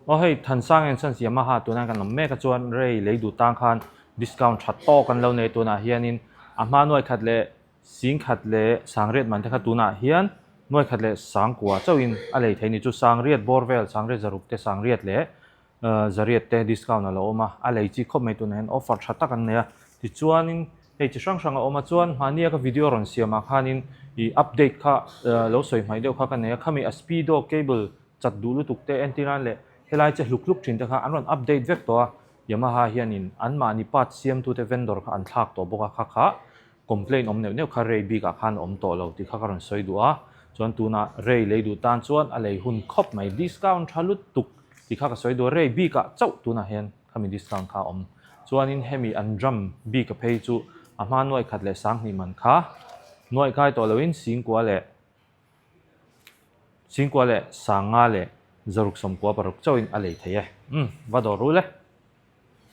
Aw hei Thansang and Sons Yamaha tunah kan awm mek a chuan rei lei duh tang khan discount tha tawk an lo nei tunah hianin a hma nuai khat leh sing khat leh sangriat man te kha tunah hian nuai khat leh sangkua chauhin a lei thei ni chu sangriat bawr vel sangriat zaruk te sangriat leh zariat te discount a lo awm a a lei chi khawp mai tunah hian offer tha tak an nei a tichuanin hei chi hrang hrang a awm a chuan mahnia ka video rawn siam ah khanin ih update kha lo sawi hmaih deuh kha ka nei a khami a speedo cable chat duh lutuk te entir nan leh helai che hluk hluk thin te kha an rawn update vek tawh a Yamaha hianin anmahni part siamtute vendor kha an thlak tawh bawk a kha kha complaint awm neuh neuh kha rei bikah khan a awm tawh lo tih kha ka rawn sawi duh a chuan tunah rei lei duh tan chuan a lei hun khawp mai discount tha lutuk tih kha ka sawi duh a rei bikah chauh tunah hian khami discount kha a awm chuanin hemi an drum bik a phei chu a hma nuai khat leh sanghnih man kha nuai kai tawh loin singkua leh Singkua leh Sanga leh Zaruk 96 chauhin a lei thei e. Umm, va dawr rul e.